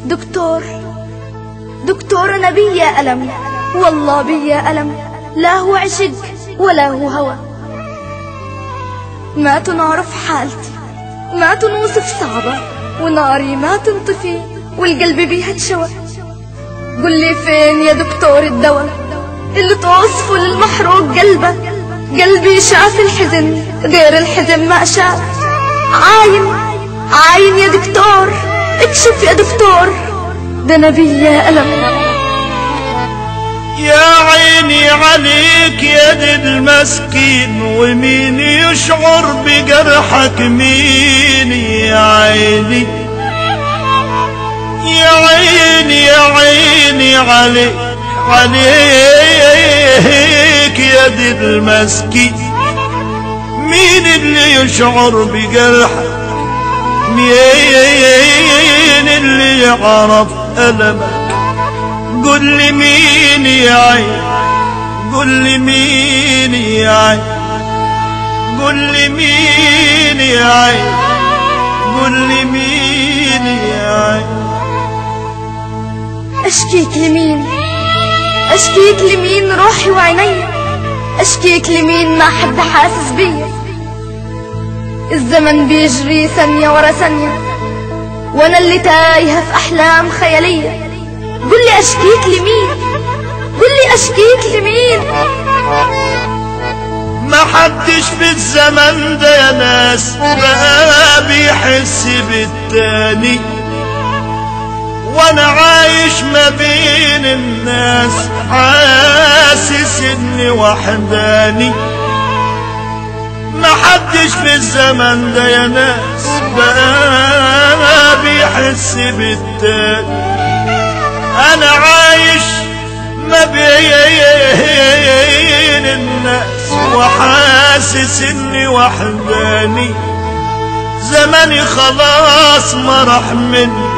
دكتور دكتور أنا بيا ألم، والله بيا ألم، لا هو عشق ولا هو هوى. ما تنعرف حالتي، ما تنوصف صعبة، وناري ما تنطفي والقلب بيها تشوى. قولي فين يا دكتور الدواء اللي توصفه للمحروق قلبه؟ قلبي شاف الحزن غير الحزن ما شاف. عاين عاين يا دكتور، اكشف يا دكتور، ده انا بيا ألم. يا عيني عليك يا دي المسكين، ومين يشعر بجرحك مين؟ يا عيني يا عيني يا عيني عليك عليك يا دي المسكين، مين اللي يشعر بجرحك؟ مين اللي يعرف ألمك؟ قل لي مين يا عين، قل لي مين يا عين، قل لي مين يا عين، قل لي مين يا عين. أشكيك لمين، أشكيك لمين روحي وعيني، أشكيك لمين ما حد حاسس بيا. الزمن بيجري ثانية ورا ثانية، وأنا اللي تايهة في أحلام خيالية. قولي أشكيك لمين، قولي أشكيك لمين. ما حدش في الزمن ده يا ناس بقى بيحس بالتاني، وانا عايش ما بين الناس حاسس اني وحداني. ما حدش في الزمن ده يا ناس بقى بيحس بالتاني، انا عايش ما بين الناس وحاسس اني وحداني. زماني خلاص ما راح مني،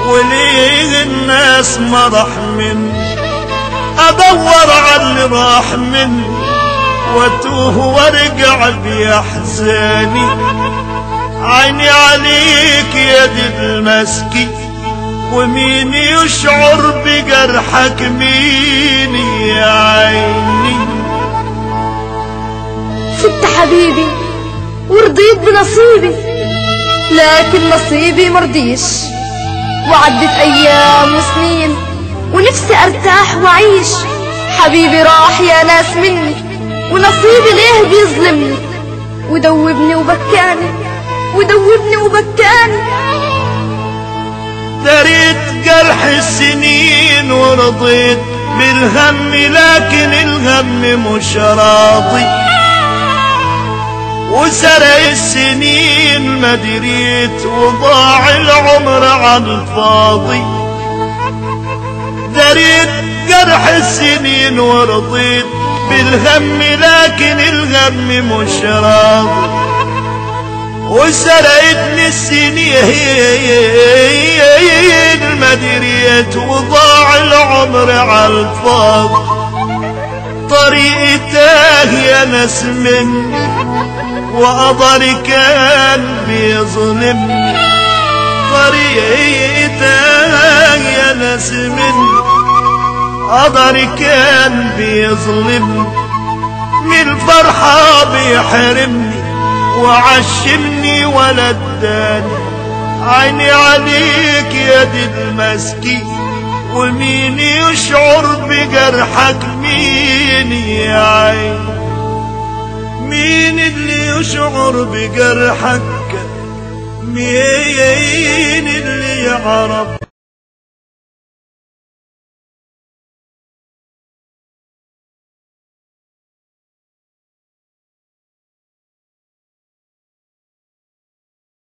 وليه الناس ما راح مني؟ ادور على اللي راح مني واتوه وارجع بأحزاني. عيني عليك يا دي المسكين، ومين يشعر بجرحك مين يا عيني؟ سبت حبيبي ورضيت بنصيبي، لكن نصيبي مرضيش. وعدت ايام وسنين ونفسي ارتاح واعيش. حبيبي راح يا ناس مني، ونصيبي ليه بيظلمني؟ ودوبني وبكاني، ودوبني وبكاني. دريت جرح السنين ورضيت بالهم، لكن الهم مش راضي. وسرق السنين ما دريت، وضاع العمر على الفاضي. دريت جرح السنين ورضيت بالهم، لكن الهم مش راضي. وسرقتني السنين ما دريت، وضاع العمر على الفاضي. طريقي تاه يا ناس مني، وقدري كان بيظلمني. طريقي تاه يا ناس مني، قدري كان بيظلمني. من الفرحة بيحرمني، وعشمني ولا اداني. عيني عليك يا دي المسكين، ومين يشعر بجرحك مين يا عين؟ مين اللي يشعر بجرحك؟ مين اللي يعرف؟